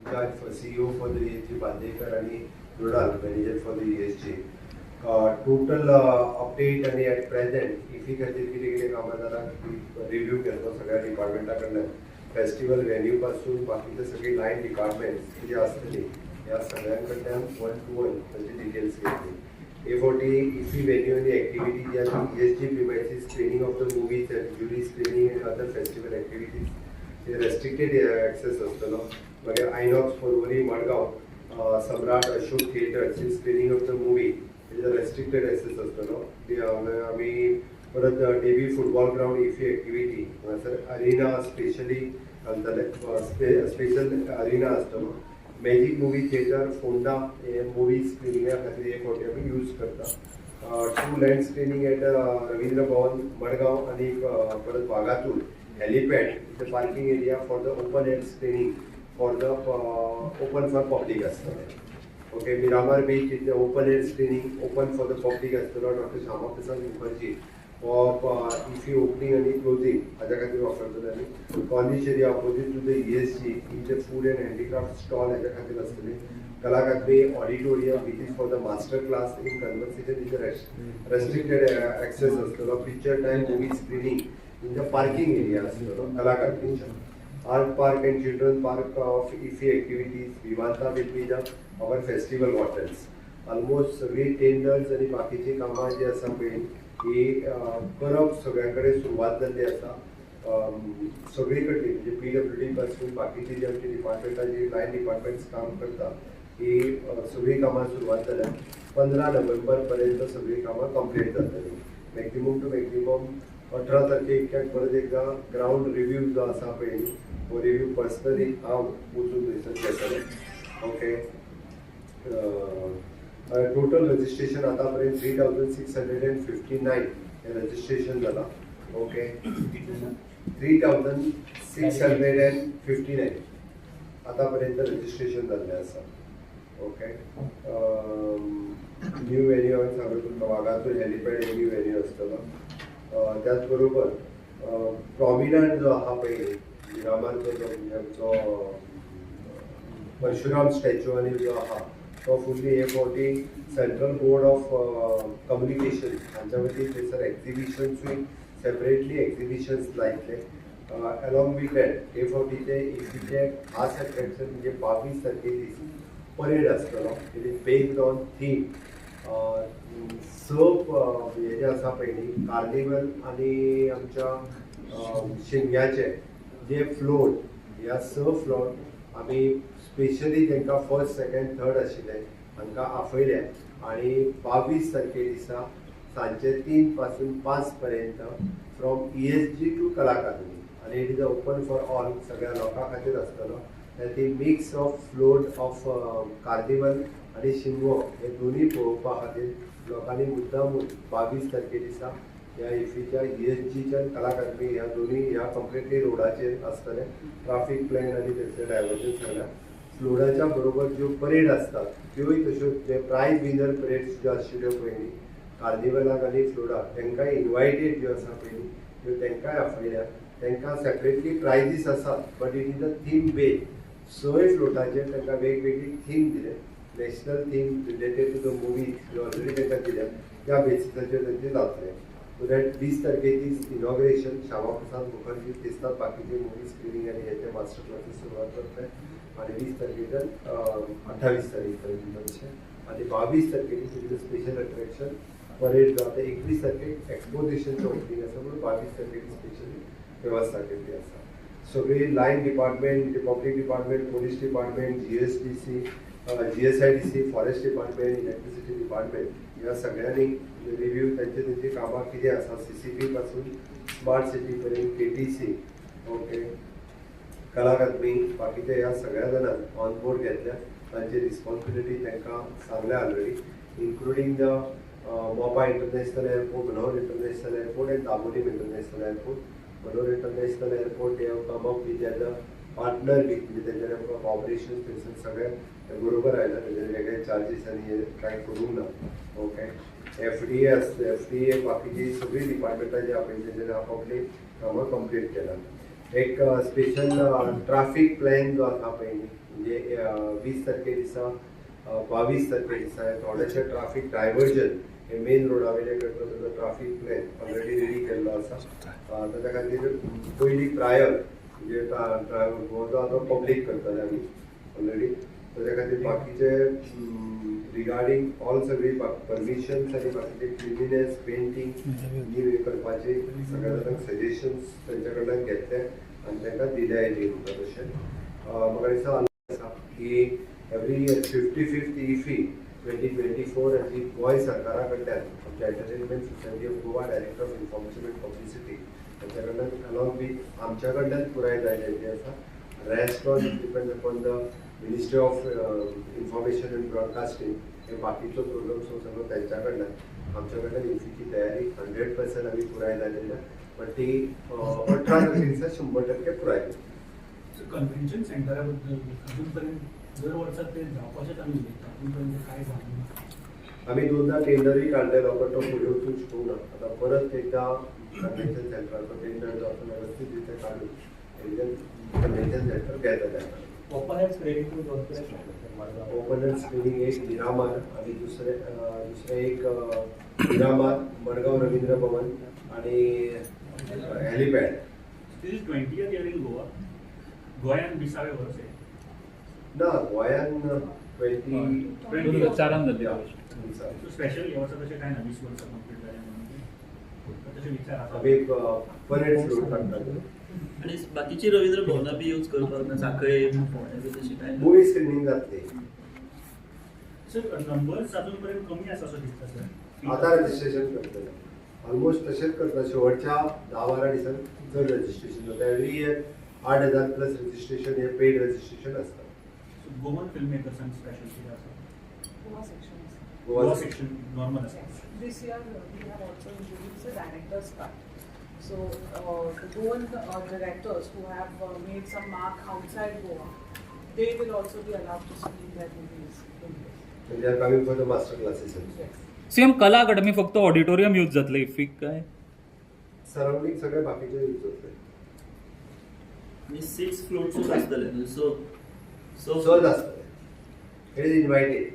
Incharge for CEO for the ESG Bandekar आणि Mrunal, manager for the ESG. Total update आणि at present IFFI खातीर कितें कितें कामां जालां रिव्ह्यू केलो सगळ्या डिपार्टमेंटा कडल्यान. फेस्टिवल व्हेन्यू पासून बाकीचे सगळी लायन डिपार्टमेंट्स कितें आसतली ह्या सगळ्यां कडल्यान वन टू वन तांची डिटेल्स घेतली. हे फावटी इफी व्हेन्यू आनी एक्टिविटी जी आसा, ESG premises, screening of the movies and jury screening and other festival activities restricted access आसतलो. मागीर INOX Porvorim, Madgaon, Samrat Ashok theatres, screening of the movie is a restricted access आसतलो. ते हांगा आमी परत डेबी फुटबॉल ग्रावंड, इफी एक्टिविटी हांगासर अरिना स्पेशली घालतले, स्पेशल अरिना आसतलो. मॅजीक मुवी थिएटर फोंडा हे मुवी स्क्रिनिंगा खातीर हे फावटी आमी यूज करता. To land screening at Ravindra Bhavan Madgaon आनी परत Vagator helipad, the parking area for the open air screening for the open for public आसतलें. ओके, मिरामार बीच इथे open air screening open for the public आसतलो. Doctor Shyama Prasad Mukherjee हो IFFI opening आनी closing हाज्या खातीर वापरतले. आनी Cornish area opposite to the ESG in the food and handicraft stall हाज्या खातीर आसतले. कला अकादमी auditorium, which is for the master class in conversation, is restricted access आसतलो. Picture time movie screening in the parking area आसतलो कला अकादमीच्या. Art park and children park of IFFI activities, Vivanta will be the our festival hotels. Almost सगळी tenders आनी बाकीची कामां जी आसा पळय ही करप सगळ्यां कडेन सुरवात जाल्ली आसा. सगळी कडली म्हणजे पीडब्ल्यूडी पासून बाकीची जी आमची डिपार्टमेंटां, जी लायन डिपार्टमेंट्स काम करता, ही सगळी कामां सुरवात जाल्या. 15 नोव्हेंबर पर्यंत सगळी कामां कंप्लीट जातली. मॅक्झिमम टू मॅक्झिमम 18 तारखेक परत एकदां ग्रावंड रिव्ह्यू जो आसा पळय न्ही, हो रिव्ह्यू पर्सनली हांव वचून थंयसर घेतलें. ओके, टोटल रजिस्ट्रेशन आतां पर्यंत 3659 हे रजिस्ट्रेशन जाला. Okay, 3659 आतापर्यंत रजिस्ट्रेशन जाल्लें आसा. ओके, न्यू व्हेन्यू हांवें सांगलो तुमकां, वागातूर हेलिपॅड हे न्यू व्हेन्यू आसतलो. त्याच बरोबर प्रॉमिनंट जो आहा पळय मिरामारचो, जो म्हणजे आमचो परशुराम स्टॅच्यू आनी जो आहा तो फुल्ली हे फावटी सेंट्रल बोर्ड ऑफ कम्युनिकेशन हांच्या वतीन थंयसर एक्झिबिशन्सूय, सेपरेटली एक्झिबिशन्स लायतले. अलॉंग विथ that, हे फावटीचे इफीचे खास अट्रॅक्शन म्हणजे 22 तारखे दीस परेड आसतलो. It is based on theme. स हे जे आसा पळय न्ही, कार्निवल आनी आमच्या शिमग्याचे जे फ्लोट, ह्या स फ्लोट आमी स्पेशली तांकां फर्स्ट, सेकंड, थर्ड आशिल्ले हांकां आपयले आनी 22 तारखे दिसा सांजचे 3 पासून 5 पर्यंत फ्रॉम ESG to कला अकादमी आनी it is open for all, सगळ्या लोकां खातीर आसतलो. ती mix of float of carnival आनी शिमगो हे दोन्ही पळोवपा खातीर लोकांनी मुद्दामून 22 तारखे दिसा ह्या इफीच्या ईएसजीच्या कला अकादमी ह्या दोन्ही ह्या कंप्लिटली रोडाचेर आसतले. ट्राफीक प्लॅन आनी थंयसर डायवर्जन सगळ्या फ्लोटाच्या बरोबर ज्यो परेड आसतात त्योय तश्यो, जे प्रायज विनर परेड्स ज्यो आशिल्ल्यो पळय न्ही कार्निवलाक आनी फ्लोटाक, तांकांय इनवायटेड ज्यो आसा पळय न्ही त्यो तांकांय आपयल्या. तांकां सेपरेटली प्रायजीस आसात, but it is a theme base. सय फ्लोटाचेर तांकां वेगवेगळी थीम दिले, national theme related to the movie ज्यो ऑलरेडी तांकां दिल्या, त्या बेसिसाचेर तांचे जातले. सो that 20 तारखे दीस इनॉग्रेशन श्यामा प्रसाद मुखर्जी दिसतात, बाकीचे मुवी स्क्रिनींग आनी हेचे मास्टर क्लासीस सुरवात जातले आणि 20 तारखेच्यान 28 तारीख पर्यंत अशें आनी 22 तारखेची is special attraction parade जाता. 21 तारखेक एक्सपोजिशनचें ओपनिंग आसा, म्हणून 22 तारखेची स्पेशली वेवस्था केल्ली आसा. सगळी लायन डिपार्टमेंट म्हणजे public department, police department, GSDC, GSIDC, forest department, electricity department ह्या सगळ्यांनी रिव्ह्यू तांचे तांची कामां कितें आसा, सीसीबी पासून स्मार्ट सिटी पर्यंत, केटीसी, ओके, कला अकादमी, बाकीच्या ह्या सगळ्या जाणांक ऑन बोर्ड घेतल्या. तांची रिस्पॉन्सिबिलिटी तांकां सांगल्या already, including the Mopa International Airport, Manohar International Airport and Dabolim International Airport. Manohar International Airport, they have come up with as a partner with, म्हणजे तेंच्यानी आमकां कॉपरेशन थंयसर सगळें बरोबर आयला. तेजेर वेगळे चार्जीस आनी हे कांय करूंक ना. ओके, एफडीए आसता, एफडीए, बाकीची सगळीं डिपार्टमेंटां जी आहा पळय तेंच्यानी आपापली कामां कंप्लीट केला. एक स्पेशल ट्राफीक प्लॅन जो आसा पळय न्ही, म्हणजे 20 तारखे दिसा 22 तारखे दिसा थोडेशे ट्राफीक डायवर्जन हे मेन रोडा वयले करता ताजो ट्राफीक प्लॅन ऑलरेडी रेडी केल्लो आसा. ताच्या खातीर पयली प्रायर म्हणजे हो जो आतां पब्लीक करतले आमी ऑलरेडी. ताच्या खातीर बाकीचे रिगार्डींग ऑल सगळी परमिशन्स आनी बाकीचे क्लिनिनेस पेंटींग न्यू हे करपाचे सगळ्या जाणांक सजेशन्स तांच्या कडल्यान घेतले आनी तांकां दिले दी म्हणटा तशें. म्हाका दिसता आसा की every year 55th IFFI 2024 आनी गोंय सरकारा कडल्यान आमच्या Entertainment Society of Goa, Director of Information and Publicity तांच्या कडल्यान अलॉंग विथ आमच्या कडल्यान पुराय जायलेली आसा. Rest all depend upon the Ministry of Information and Broadcasting. हे बाकीचो प्रोग्राम सगळो त्यांच्या कडल्यान. आमच्या कडल्यान इफ्फीची तयारी 100% आमी पुराय जालेली आहा, पण ती 18 तारखे दिसा 100% पुराय. कन्व्हेन्शन सेंटरा बद्दल अजूनपर्यंत दर वर्सा ते जावपाचेच आमी उलयता, अजूनपर्यंत काय जावंक ना. आमी दोनदा टेंडरूय काडलेलो, पण तो फुडें वचूंक शकूंक ना. आतां परत एकदां कन्व्हेन्शन सेंटराचो टेंडर जो आसा वेवस्थीत रित्या काडून कन्व्हेन्शन सेंटर घेतले. ओपन एअर स्क्रिनींग दोन कडेन. ओपन एअर स्क्रिनींग एक मिरामार आणि दुसरे दुसरे एक मिरामार, मडगांव रवींद्र भवन आणि helipad. This is 20th year in Goa. गोंयान 20वें वर्स हें. ना, गोंयान 20 2004 जाल्ली. सो स्पेशल ह्या वर्सा तशें कांय ना, 20 वर्सां कंप्लीट जालें म्हणून तशें विचार आसा. आमी एक परेड फ्लोट काडटाले. आणि बाकीची रवींद्र भवना बी यूज करपाक ना, साखळे, फोंडें बी तशी काय ना? मुवी स्क्रिनींग जातली. सर, नंबर्स अजून पर्यंत कमी आसा असो दिसता सर. आता रजिस्ट्रेशन करतले ऑलमोस्ट तशेंच करता. शेवटच्या 10-12 दिसांनी चड रजिस्ट्रेशन जाता. एवरी इयर 8000 प्लस रजिस्ट्रेशन हे पेड रजिस्ट्रेशन आसता. गोवन फिल्म मेकर्सान स्पेशल कितें आसा? Goa section. Goa section normal आसा. This year we have also introduced the director's cut. So the Goan directors who have made some mark outside Goa, they will also be allowed to screen their movies in this. They are coming for the master classes. Yes. CM, कला अकादमी फक्त auditorium use जातले इफ्फीक काय? Surrounding सगळे बाकीचे use जातले. आणि 6 फ्लोट्सूच आसतले न्हू? सो सो सहज आसतले. It is invited.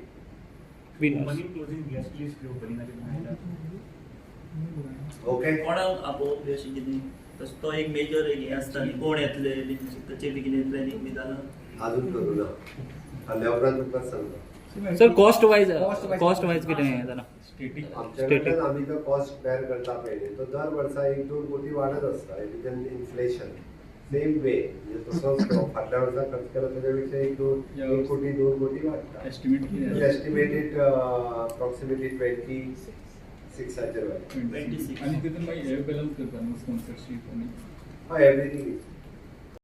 Opening closing guest list ओपनिंगाचे. Okay. कोणाक आपोवप बी अशें कितें तसो तो एक मेजर एक हें आसता न्ही, कोण येतले बी ताचेर बी कितें प्लॅनिंग बी जालां? अजून करू ना, आल्या उपरांत तुमकां सांगता. सर, कॉस्ट वायज कितें हें जालां? आमच्या कडल्यान आमी जो कॉस्ट बेर करता पळय न्ही, तो दर वर्सा 1-2 कोटी वाडत आसता. It is an inflation same way. म्हणजे तसोच तो फाटल्या वर्सा खर्च केला ताच्या पेक्षा 1-2 कोटी 2 कोटी वाडटा. एस्टिमेट कितें? एस्टिमेटेड अप्रॉक्सिमेटली 26 वाडटा. 26. आनी तितून मागीर हे बॅलन्स करता न्हू, स्पॉन्सरशीप आनी हय, एवरीथींग.